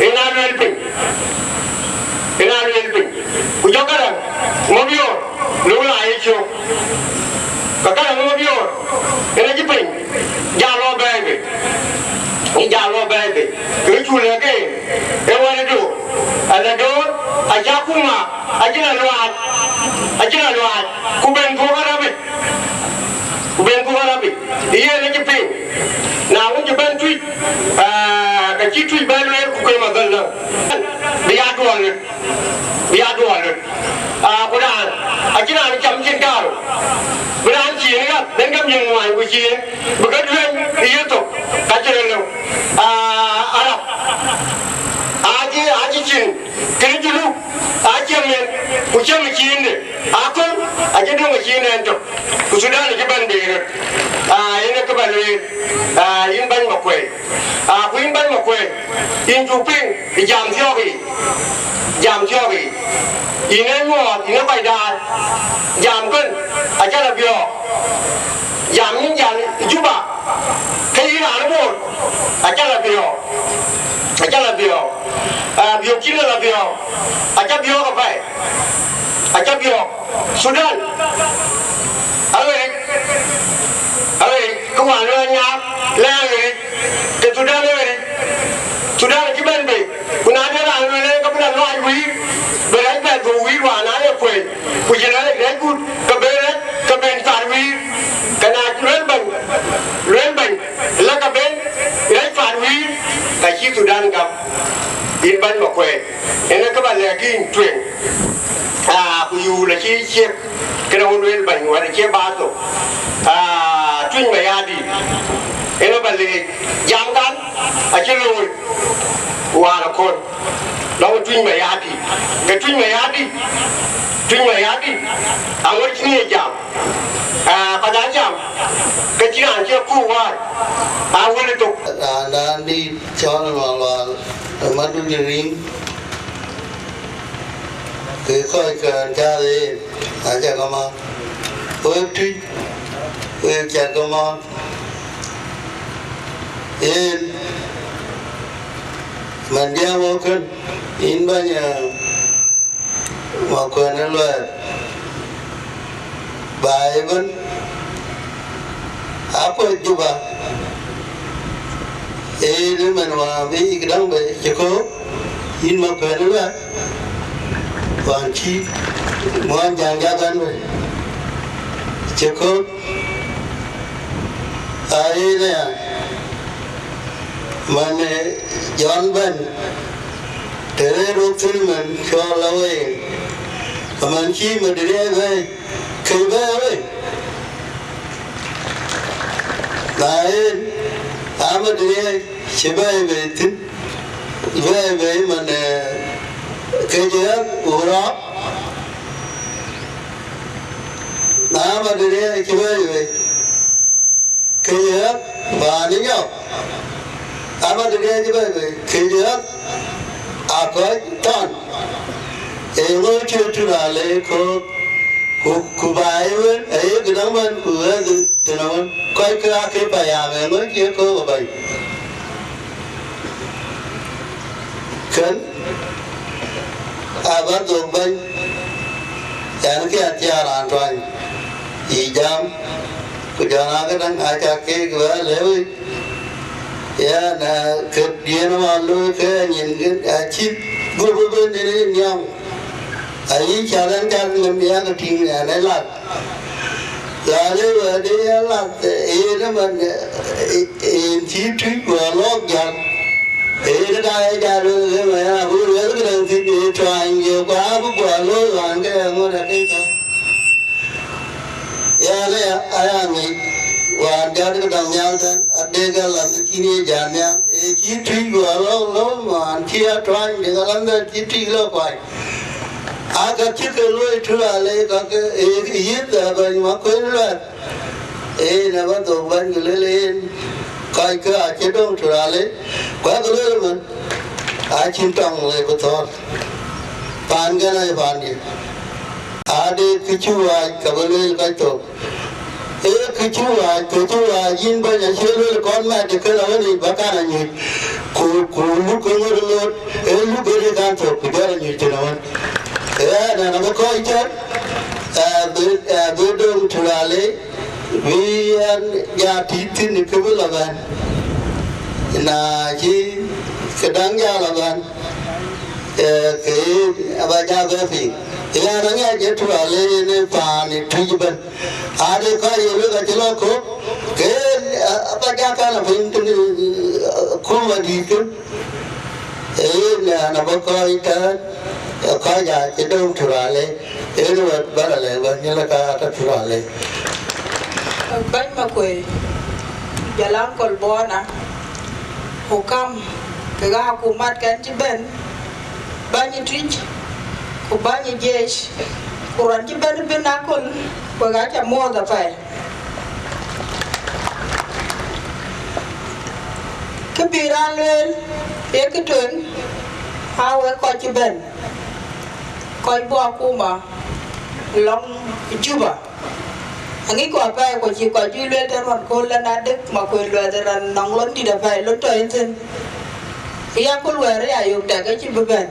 yen aa lueel piny, yen aa lueel piny. Ku jɔ Garaŋ Mabiöör, luk la ye cök. Ka Garaŋ Mabiöör, yen acï piny, jal lɔ bɛ̈ɛ̈i bei. Ë jal lɔ bɛ̈ɛ̈i bei. Kë cuk lɛ̈k ke, ee wɛ̈t Dor. Ala Dor, aca kuma, acïn aluaac, acïn aluaac, ku ben dhuɔ̈k Arabic, ku ben dhuɔ̈k Arabic. Yen acï piŋ, na wën cï bɛ̈n Tuic, aa, ka cï Tuic bɛ̈n lueel ku kueem adhäl nɔm, bï ya duɔl lëk, bï ya duɔl lëk. Aa, ku raan, acïn raan cam cin kaarou, bï raan ciin ɣath, ben gam yen ŋuany ku ciin, bï ke duëny ë yethok, ka cï rɔt lëu. Aa, Arab, acï, acï cin, kënë Junub, acï amiɛt, ku cam ë ciinde, aköl, acï döŋ ë ciin ɛn tök, ku Thudan acï bɛ̈n bei röt. Aa, yen ë kë bä lueel, aa, yïn bɛ̈ny Makuei. Aa, ku yïn bɛ̈ny Makuei, yïn cuk piŋ ë jam thiɔ̈k yiic, jam thiɔ̈k yiic. Yïn ee nyuɔɔth, yïn ee kɔc daai, jam kën, acä lɔ biɔɔk. Jam yïn jal ë Juba, ke yïn raan ë Bor, acä lɔ biɔɔk, acä lɔ biɔɔk. Aa, biɔɔk cïn lɔ biɔɔk, acä biɔɔk apɛi, acä biɔɔk. Thudan, aɣeric, aɣeric, kë wään lɔ nyaar, lɛ aɣeric, ke Thudan aɣeric. Thudan acï bɛ̈n bei, ku na de raan lueel en, ke bï la luaac wïïr, bï rɛc bɛ dhuɔ̈k wïïr wään aa ye kueeny, ku cïn rɛc, rɛc gut, ke ben rɛc, ke ben thar wïïr. Ke na lueel bɛ̈ny, lueel bɛ̈ny, la ke ben rɛc thar wïïr, ka cï Thudan gam. Yïn bɛ̈ny Makuei, en ë kë bä lɛ̈k yïn tueŋ. Aa, ku yuur acï ciek, kënë wun lueel bɛ̈ny wär acie bä thok. Aa, Tuic Mayardït, en ë bä leec, jam kan acï looi wään aköl. Lɔ̈ŋ Tuic Mayardït, ke Tuic Mayardït, Tuic Mayardït, aŋot cïn ye jam. Aa, kɔc aa jam, ke cïn raan cie kuur wäär, aa wël ë thok. Raandan dït cɔl Malual, ë Madut ë Riŋ, ke kɔc kään cath yen, acä ke mɔ̈ɔ̈th. Wek Tuic, wek cä ke mɔ̈ɔ̈th. Yen, man diɛ̈ɛ̈m wok kën, yïn bɛ̈ny, ë, Makuei ë Luɛɛr, baai ëbën, akuɔc Juba, ee, në man wään bï yïk däŋ bei cï köök, yïn Makuei ë Luɛɛr, wään cï muɔnyjäŋ jɔ bɛ̈n bei cï köök, aa, yen aya, man, ee, Jɔn bɛ̈n, të rëër wok thïn man cɔl Awëëŋ, man cï Madïriɛ̈ bɛ̈ɛ̈i, këc bɛ̈ɛ̈i wei. Na yen, aa Madïriɛ̈ cï bɛ̈ɛ̈i bei thïn, bɛ̈ɛ̈i bei man, ee, këc ɣäth ku rɔ̈ɔ̈k, na Madïriɛ̈ cï bɛ̈ɛ̈i bei. Këc ɣäth, paan ë nyɔk, aa Madïriɛ̈ cï bɛ̈ɛ̈i bei, këc ɣäth, aa kɔc thɔn, eeŋö cï Turalei köök, ku, ku baai wën, aye këdäŋ bɛ̈n, ku ɣäth tënë wën, kɔc kë aa ke payam, eeŋö cï köök ë bɛ̈ny? Kën, aa bä dhok bɛ̈ny, yɛn kë atiaar raan tuany, yï jam, ku jɔn aa këdäŋ, aa cak keek bä lëu yic, yɛn, aa, kë diën ë wan looi ke nyin kën, acït guöp ëbën en ë nhiam, ayï cath ɛn cath nïm, yak tïŋ ɛn ë lath. Lale wɛ̈ɛ̈t ë ya lath, yen ëmën, yen cï Tuic guɔ lɔ̈ɔ̈k jäl. Yen ka ye jal wël ëmën, abï wël këdäŋ thïn, ye tuany, ye kua abï guɔ looi wään ke ya ŋöt akëc tɔ̈. Yan aya, aya ŋic, wään jɔt këdäŋ nhial tën, adek alath cïn ye jal nhial. Ë cï Tuic guɔ lɔ̈ɔ̈k lɔ̈ɔ̈m wään cï a tuany, dek alath cï Tuic lɔ kuany. Aa, ka cï ke luöi Turalei, ka ke, ee, yith, ee, bɛ̈ny Makuei Luɛɛr. Ee, na bä dhok bɛ̈ny, ku lueel yen, kɔc kë acï döŋ Turalei, ku aa ke lueel ëmën, acïn tɔŋ le bï thɔ̈ɔ̈r. Paan kën aye paandiɛ̈. Ade kë cï waac, ka bï lueel kɔc thok. Ee kë cï waac, kë cï waac, yïn bɛ̈ny acie lueel kɔn mɛt ë kënë awën yic bä kan anyuc, ku, ku luk ke ŋöt ë loot, ee luk ë rik kan thök, ku jɔt anyuc tën awën. Ee, na, na bï kɔc cɔt, ee, bï, ee, bï döŋ Turalei, bï ɛn ja tït thïn kë bï lɔ bɛ̈n. Na cï këdäŋ ja lɔ bɛ̈n, Eh, ke aba ja bɛ piŋ. Ɣɛn aŋiɛc ë Turalei në paan ë Tuic ëbɛ̈n. Ade kɔc ye luel ka cï lɔ kɔ̈k, ke aba ja kan a piny tënë, eh, kumadït kën. Ee, ɣɛn abä kɔc tɛ̈ɛ̈n, eh, kɔc aa cï döŋ Turalei. Ee, wɛ̈t bä rɔ lɛ̈k bä nyïlë ka tɔ̈ Turalei. Bɛ̈ny Makuei, jɔl Uncle Bona, ku kam kekë akumat kɛn cï bɛ̈n, bäny ë Tuic, ku bäny ë jec, ku rɔn cï bɛ̈n bïn aköl, wek aa cä muɔ̈ɔ̈th apɛi. Kë bï raan lueel, ye kë tueŋ, aa wek kɔc cï bɛ̈n, kɔc bɔ̈ akuma lɔŋ Juba. Aŋicku apɛi, ku cï kɔc juëc lueel tɛ̈n ɣɔn kööl lɔn adek, Makuei Luɛth raan nɔŋ lon dït apɛi, lon tɔ̈ yen thïn. Ë ya kööl wɛ̈ɛ̈r ë ya yök tɛ̈k acï bï bɛ̈n.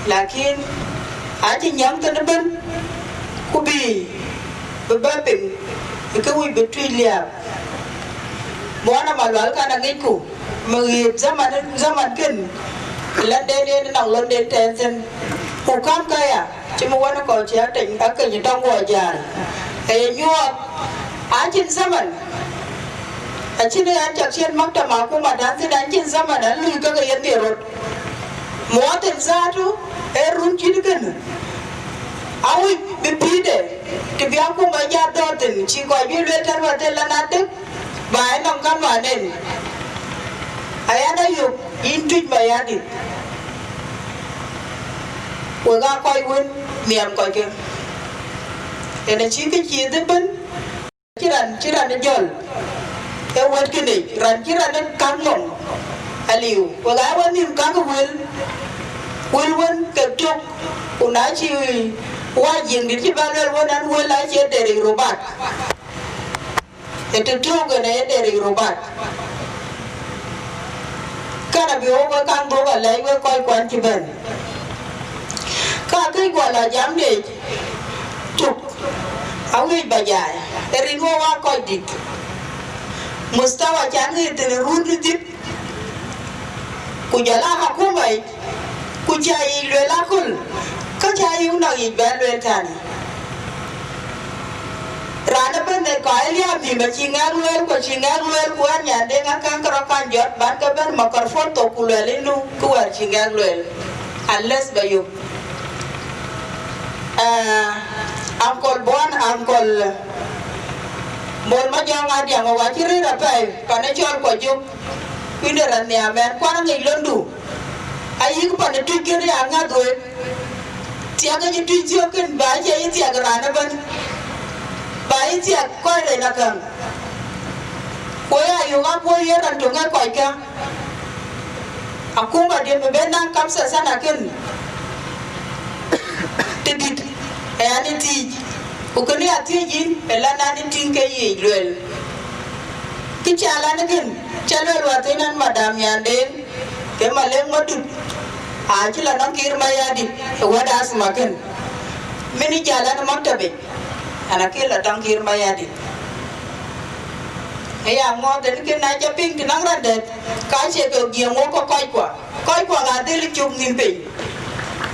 Lakin acï nyääŋ thïn ëbɛ̈n, ku bï, bï bɛ piŋ, ë kë wïc bï Tuic liääp. Bona Malual kan aŋicku, më ɣet zaman, zaman kën, lɔnden yen nɔŋ londen tɛ̈ɛ̈n thïn. Ku kam ka ya, cï më wën ë kɔc cï ateny, akeny tɔŋ guɔ jäl. Ke ye nyuɔɔth, acïn zaman, acïn ë an cak ciɛ̈n maktam akuma tɛ̈ɛ̈n thïn, acïn zaman an lui ke ke ye nhiër rot. Muɔɔth en zaatu, ee run cït kënë. Awïc bï pïïrde, të bï akuma jat dhɔ̈ɔ̈r thïn, cï kɔc juëc lueel tɛ̈n wäthel lɔn adek, ba ë nɔm kaŋuan en. Ayadäŋ yök, yïn Tuic Mayardit. Wek aa kɔc wën nhiam kɔckë. Yen acï kë cïï dhil bɛ̈n. Cï raan, cï raan ë jɔl, ee wɛ̈t kënë, raan cï raan ë kaŋ nɔm aliu. Wek aa wek nïïm käk wël, wël wën ke tök, ku na cï wac Jiëŋdït cï bä lueel wën an wël acie deric rubat. Ë të tök en aye deric rubat. Kɛn abï wok we kaŋ dhuɔ̈k alɛc wek kɔc kuan cï bɛ̈n. Ka këc guɔ la jam dec, tuk, awiëc ba jai, ë rin wok aa kɔc dït. Mustawa can ŋic thïn ë run ë dhïp, ku jɔl aa akuma yic, ku cä yic lueel aköl, kä cä yic nɔk yic bɛ lueel tani. Raan ëbɛ̈n ë kɔc ë liääp nïïm acï ŋɛk lueel, ku acï ŋɛk lueel, ku ɣɛn nyan Deŋ akäŋ ke rɔt kaŋ jɔt, ban ke bɛ̈n microphone thok, ku luɛl inu kë wɛ̈ɛ̈r cï ŋɛk lueel. Unless ba yök. Ah, Uncle Bon, Uncle Bol Majɔŋ Adiaŋ, wok acï rëër apɛi, pan ë cɔl Kuajok, kuïn de raan nhiam ɛn, kuan aŋic londu. Ayïk pan ë Tuic kënë ya ŋäth wek. Thiak ë cï Tuic thiɔ̈k kën, ba cie yï thiak raan ëbɛ̈n, ba yï thiak kɔc rɛn akäŋ. Ku ya yök apuɔ̈u yen raan töŋ ë kɔckä. Akuma diën bï ben naŋ kamsa sana kën, të dït, ë an ë thiic. Ku kënë ya thiëc yïn, ë lan an ë tïŋ ke yiic lueel. Kë ca lan ë kën, ca lueel wäthëën an, Madam Nyandeng, ke Malek Madut, acï la nɔŋ Kiir Mayardit ë wɛ̈t asma kën. Mini jal an ë maktabic, an akï la tɔŋ Kiir Mayardit. Ë ya ŋɔɔth en kën, na ca piŋ të naŋ raan dɛ̈t, ka cie ke giɛŋ wok ke kɔckua. Kɔckua aa dhil cuk nïm piny.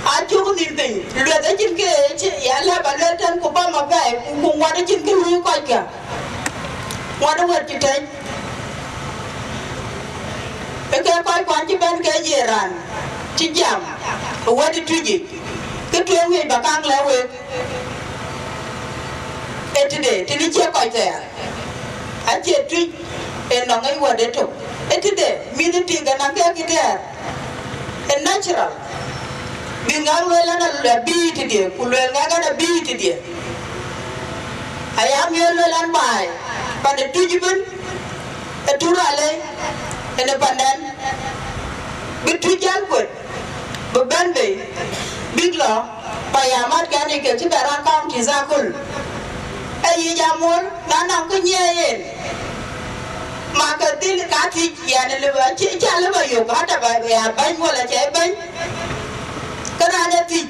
Aa cuk nïm piny. Lueth acïn ke cï ya lɛ̈p aluel tɛ̈n ku bäm apɛi, ku, ku ŋuɔt acïn kë luui kɔckë. Ŋuɔt ë wɛ̈t cï tɛ̈c. Ë ke kɔc kuan cï bɛ̈n ke ye raan cï jam ë wɛ̈t ë Tuic yic. Kë tueŋ wiëc ba kaŋ lɛ̈k wek. Ee tëde, tënë cie kɔc thɛɛr. Acie Tuic ë nɔŋ ë wɛ̈t ëtök. Ee tëde, mïth ë tik anɔŋ kek kï thɛɛr. Ë natural. Bï ŋɛk lueel an, abï tëdiɛ̈, ku lueel ŋɛk an, abï tëdiɛ̈. Aya miɔ̈ɔ̈r lueel an, baai, pan ë Tuic ëbën, ë Turalei, ënë pandɛn, bï Tuic jäl kuet, bï bɛ̈n bei, bïk lɔ, pa ya mat kɛn yic ke cï bɛ raan counties aköl. Ee yic amuɔ̈l, na nɔŋ kë nyiɛɛi yen, ma ke dhil ka thic, yɛn ë lëbë, cï, cä lëbë yök, hata ba ya bɛ̈ny wala cɛ bɛ̈ny, ke raan ë thic,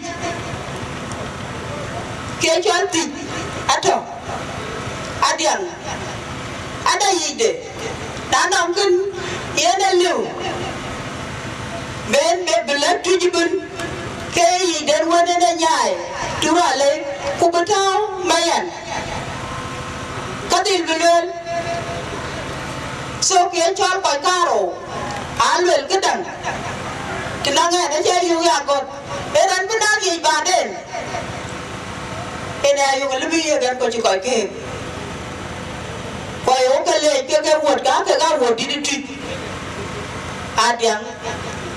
ke cɔl thic, atɔ̈, adiäŋ, ada yicde, na nɔŋ kën, yen ë lëu. Ben, be, bï lɛ̈k Tuic ëbën, ke yic den wën en ë nyaai, Turalei, ku bï tääu Mayen. Ka dhil bï lueel. So, kë cɔl kɔc karou, aa luel këdäŋ, të naŋ ɛn acie yök ya gɔ̈th, ee raan bï naŋ yic baden. Ënë ayök lëbï yiëk ɛn kɔc cï kɔc keek. Kɔc ë wok ke leec ke ke wuöt, ka kek aa wuöt dït ë Tuic. Adiäŋ,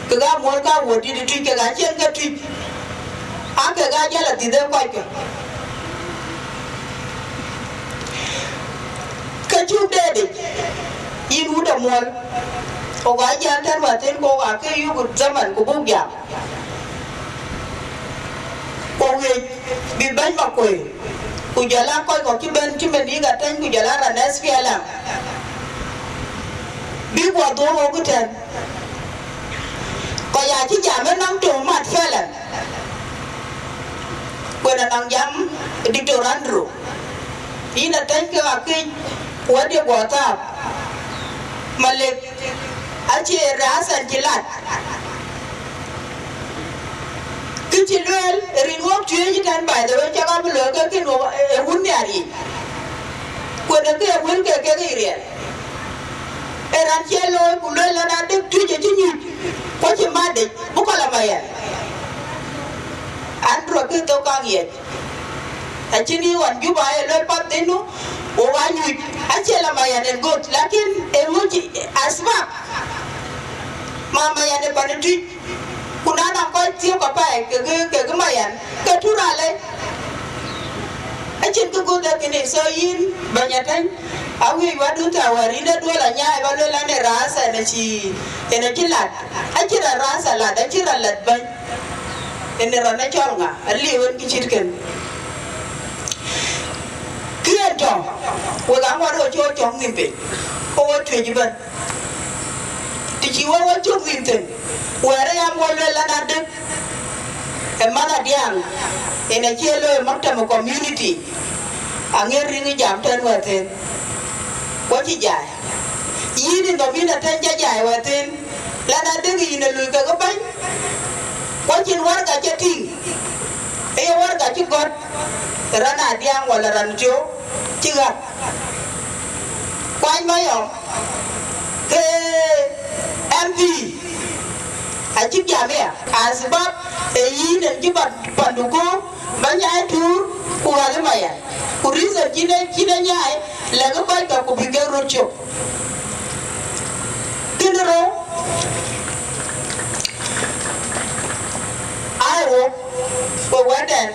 kek aa muɔ̈l ka wuöt dït ë Tuic, kek aa cieŋ ke Tuic. Aa kek aa jäl adhith ë kɔckë. Ke cuk deetic, yïn wut amuɔ̈l. Wok aa jäl tɛ̈n wäthën, ku wok aa ke yök zaman ku buk jam. Ku wiëc bï bɛ̈ny Makuei, ku jɔl aa kɔc kɔ̈k cï bɛ̈n, cï bɛ̈n yïk Atɛ̈ny, ku jɔl aa raan S P L M, bï guɔ dhuɔ̈k wok ëtɛ̈n. Kɔc aa cï jam ënɔŋ töŋ mat fɛlɛn. Ku ënɔŋ jam Doctor Andrew, yïn Atɛ̈ny ke akëc, ku wɛ̈tdiɛ̈ guɔ thääp. Malek acie rasen cï lat. Kë cï lueel, rin wok cuëëc ëtɛ̈n, by the way, cak abï looi ke kën wok, ë wun nhiar yic. Ku ënë ke wël ke kek yic riɛl. Ee raan cie looi, ku lueel lɔn adek Tuic acï nyuc, ku acï mat dec, bï kɔc la Mayen. Andrew kë thok kaŋ yiɛc. Acïn yï ɣɔn Juba ye luel path dhil nu, wok aa nyuc, acie la Mayen en göt, lakin eeŋö cï asbab? Ma Mayen ë pan ë Tuic, ku na nɔŋ kɔc thiɔ̈k apɛi kekë, kekë Mayen, ke Turalei. Acïn kë göt ee kënë, so yïn bɛ̈ny Atɛ̈ny, awiëc wädun thɛɛr wɛ̈ɛ̈r, yïn ë duɔl anyaai ba luel an, ee rasen acï, en acï lat. Acïn raan rasen lat, acïn raan lat bɛ̈ny. Ënë raan ë cɔl ŋa? Aliu en kë cït kën. Kë en tɔ̈, wek aŋuɔt wo cï wo cɔ̈k nhïïm piny, ke wo tuëc ëbɛ̈n. Të cï wo wo cök nhïïm thïn, wɛ̈ɛ̈r ë yam wo luel an, adek ë manh Adiaŋ, en acie looi ë maktam ë community, aŋiɛ̈t riŋ ë jam tɛ̈n wäthën, ku acï jai. Yïn ë nhom yïn Atɛ̈ny ca jai wäthën, lan adek yïn ë lui kekë bäny, ku acïn warka ca tïŋ, ee ye warka cï gɔ̈t, raan Adiaŋ wala raan Tiöök cï ɣäth. Kuany Mayɔm ke M P acï jam aya, asbab ee yïn en cï pan-, pandu guɔ̈p, ba nyaai tuur, ku ɣäth ë Mayen. Ku reason cïn e, cïn e nyaai, lɛ̈kë kɔc ka ku bï kek röt cök. Kënë rou, aa wok, we wɛ̈tdɛn,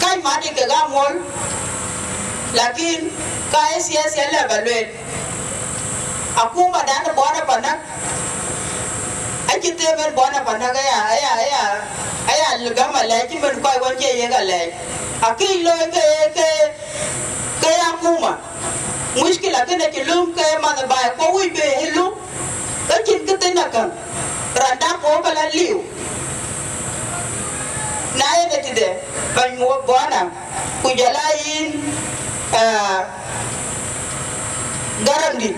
kac mat kek amuɔ̈l, lakin ka ee siasa lɛ ba lueel. Akumadan ë Buana Panak, acï them en Buana Panak aya, aya, aya, aya gäm alɛɛc cïmën kɔc wën cie yek alɛɛc. Akëc looi ke, ke, ke akuma. Mushkila kënë cï löm ke manh baai, ku wïc bï ë löm, ke cïn kë thïn akäŋ. Raan dak ku bä la liu. Na yen ë tëde, bɛ̈ny Buana, ku jɔl a yïn, ah, Garaŋdït,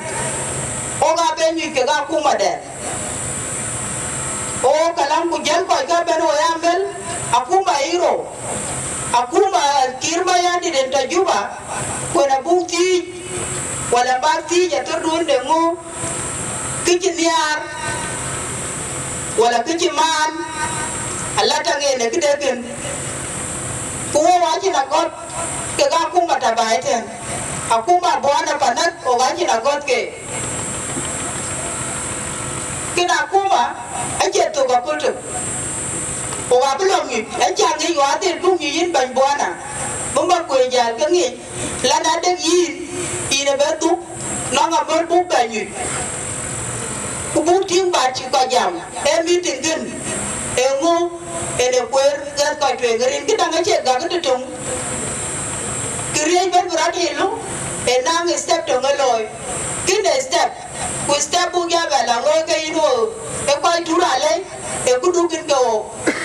wok aa ben nyuc kek akumadɛn. O kalam, ku jël kɔc ke ben wo ya mel, akuma ë rou, akuma Kiir Mayardit en tɔ̈ Juba, ku en abuk thiic, wala bäk thiic athördun de ŋö, kë cï nhiaar, wala kë cï maan, ala taŋ en ë këde kën. Ku wok acïn agɔ̈th kek akuma tɔ̈ baai tɛ̈n, akuma Buana Panak, wok acïn agɔ̈th ke. Kën akuma acie thök aköl tök. Wok abï lɔ ŋic, aca ŋic, wok adhil buk ŋic yïn bɛ̈ny Buana, bï Makuei jäl ke ŋic, lan adek yïn, yïn ë bɛ dhuk, nɔŋ amär buk bɛ nyuc. Ku buk tïŋ ba cï kɔc jam, ee meeting kën, eeŋö en ë kueer ɣɛ̈th kɔc tueŋ, rin këdäŋ acie gäk ë tëtök. Këriëëc bɛ̈n bï rɔt yic lu, ë naŋ step töŋ ë looi. Kën ee step, ku step buk ya bɛ la looi ke yïn wo, ë kɔc Turalei, ë këdu kën ke wo,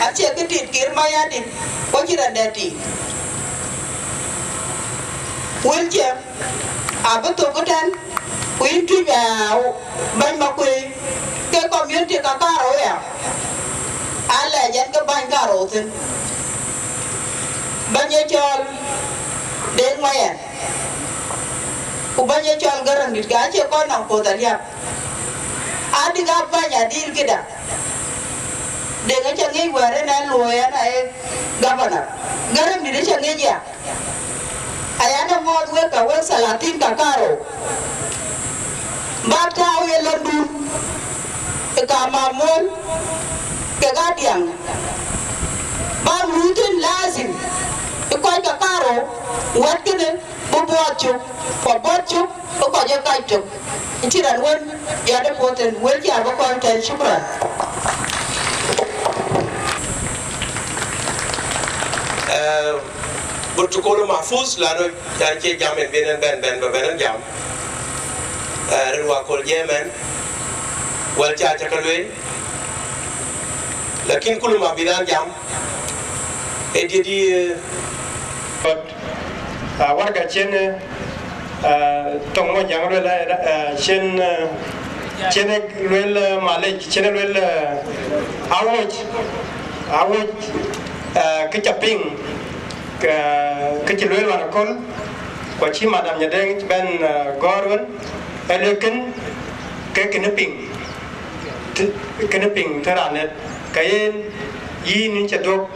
acie kë tit Kiir Mayardit, ku acïn raan dɛ̈t tit. Wël cië, abï thök ëtɛ̈n, ku yïn Tuic, aa, bɛ̈ny Makuei, Ke community ka Karou ya, alɛɛc ɛn ke bäny Karou thïn. Bäny ë cɔl Deŋ Mayen, ku bäny ë cɔl Gäräŋdït, ka acie kɔc nɔŋ puɔ̈th aliap. Adï ka bäny adil këda. Deŋ acä ŋic wɛ̈ɛ̈r en ë luɔi ɛn aye governor. Gäräŋdït acä ŋic ya. Aya në ŋɔɔth wek ka wek salatin ka Karou, bäk tääu ye lɔndun, ë ka Mamol, kek Adiaŋ, bäk luui thïn lazim, ë kɔc ka Karou, wɛ̈t kënë bï buɔɔth cök, ku buɔɔth cök, ë kɔc ë kac tök. Cï raan wën jɔt ë puɔ̈th thïn, wël cï abï kɔn tɛ̈n, shukran. Eh, protocol mahfuz, lanu yan cie jam en bï en bɛ̈n, bɛ̈n, bɛ̈n, bɛ̈n en jam. Eh, rin wa kol jam en, wɛl ca ca ka lueel. Lakin kulu ma bï raan jam, ë diëdi, eh, Ah, warka cïn, ah, thoŋ Muɔnyjäŋ luel, ah, cïn, ah, cïn luel, ah, malec, cïn luel, ah, awuɔ̈c, awuɔ̈c, ah, kë ca piŋ, kë, kë cï luel wan aköl, ku acï madam Nyadeŋ bɛ̈n, ah, gɔ̈ɔ̈r wën, ë luel kën, ke kënë piŋ. Të-, kënë piŋ të raan ë, ka yen yïn yïn cä duɔ̈k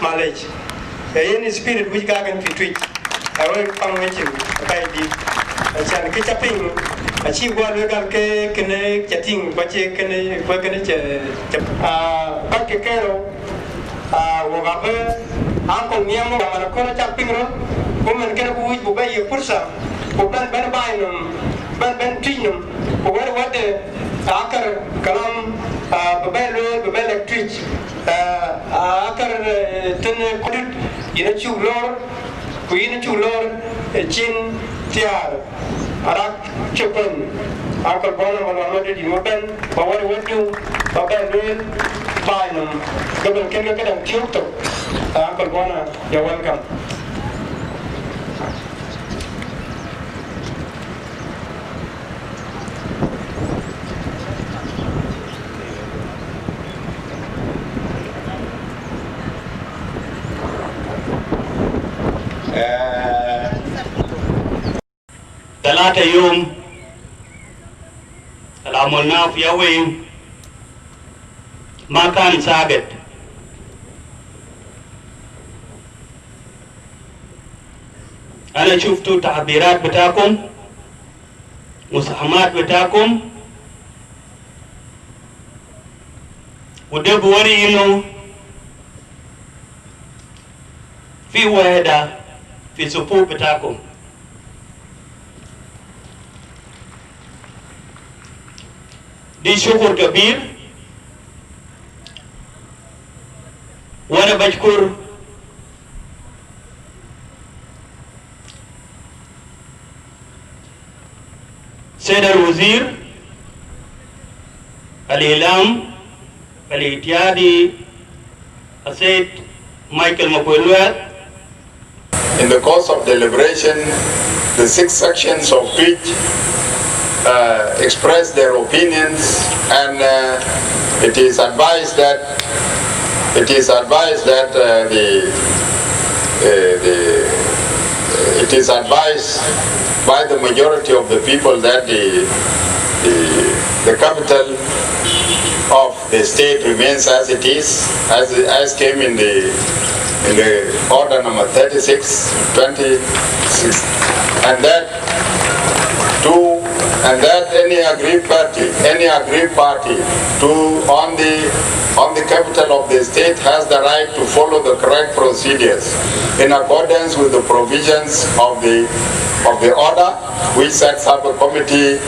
malec. Ee yen spirit wïc ka kën pï Tuic. Awek paŋ wecin apɛi dït. Acan kë ca piŋ, acï guɔ lueel gal ke kënë ca tïŋ, ku acie kënë, ku kënë cä, cä, ah, kɔc ke kerou. Ah, wok abï aŋkɔl nhiam wok, man akɔn acak piŋ röt, ku mën kënë ku wïc buk bɛ yiëk pursa, ku bɛ̈n bɛ̈n baai nɔm, bɛ̈n bɛ̈n Tuic nɔm, ku wɛ̈t wɛ̈tde akër kalam, ah, bï bɛ lueel, bï bɛ lɛ̈k Tuic, ah, akër, eh, tën, eh, kudut, yïn acuk lor, ku yïn acuk lor, eh, cin thiaar. Arak cï kuën, aköl bɔ̈ nɔm, aluɔm adït yïn wä bɛ̈n, ba wɛ̈t wɛ̈tdu, ba bɛ̈n lueel baai nɔm, ke bɛ̈n kën ke këdäŋ tiök thok, aköl bɔ̈ nɔm, you're welcome. Eh, ثلاثة يوم العملناه في أوين ما كان ساكت. أنا شفت تعبيرات بتاعكم، مساهمات بتاعكم، وده بوري إنه في وحدة في صفوف بتاعكم. دي شكر كبير، وأنا بشكر سيد الوزير الإعلام الاتحادي السيد مايكل مكويلويل. In the course of deliberation, the six sections of Tuic, uh, expressed their opinions, and, uh, it is advised that, it is advised that, uh, the, uh, the, it is advised by the majority of the people that the, the, the capital of the state remains as it is, as, as came in the, in the order number thirty-six, twenty-six, and that two, and that any aggrieved party, any aggrieved party to, on the, on the capital of the state has the right to follow the correct procedures in accordance with the provisions of the, of the order, which sets up a committee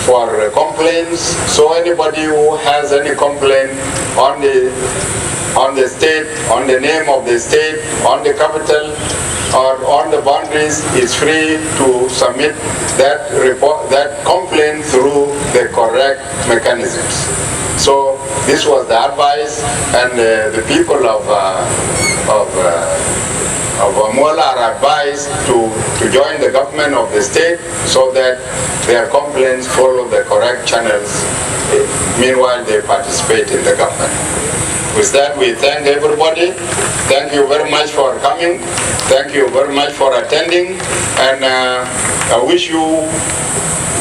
for, uh, complaints. So anybody who has any complaint on the, on the state, on the name of the state, on the capital, or on the boundaries is free to submit that report, that complaint through the correct mechanisms. So this was the advice, and, uh, the people of, uh, of, uh, of Amol are advised to, to join the government of the state so that their complaints follow the correct channels. Meanwhile, they participate in the government. With that, we thank everybody. Thank you very much for coming. Thank you very much for attending. And uh, I wish you,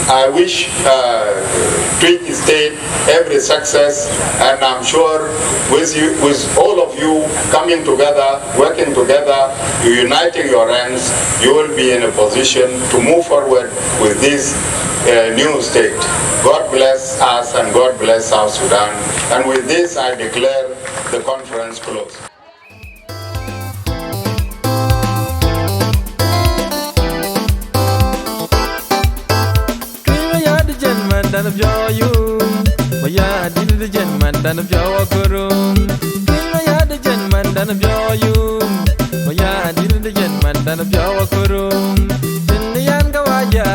I wish uh, Twic State every success. And I'm sure with you, with all of you coming together, working together, uniting your hands, you will be in a position to move forward with this uh, new state. God bless us and God bless South Sudan. And with this, I declare the conference closed. Tueŋ Mayardit jɛn mandan piɔ̈u ayum. Mayardit jɛn mandan piɔ̈u akurum. Tueŋ Mayardit jɛn mandan piɔ̈u ayum. Mayardit jɛn mandan piɔ̈u akurum. Tënë yan kawaja,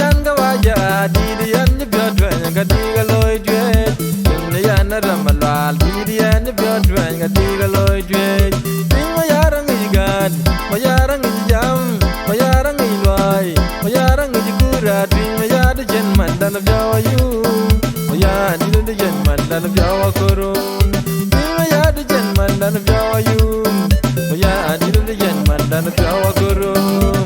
yan kawaja, dït yan cï piɔ̈u tuɛny ka dï ka loi juëc. Tënë yan Ramalual, dït yan cï piɔ̈u tuɛny ka dï ka loi juëc. Tueŋ Mayardit aŋic gät, Mayardit aŋic jam, Mayardit aŋic luɔi, Mayardit aŋic kura. Tueŋ Mayardit jɛn mandan piɔ̈u ayum. Mayardit jɛn mandan piɔ̈u akurum. Tueŋ Mayardit jɛn mandan piɔ̈u ayum. Mayardit jɛn mandan piɔ̈u akurum.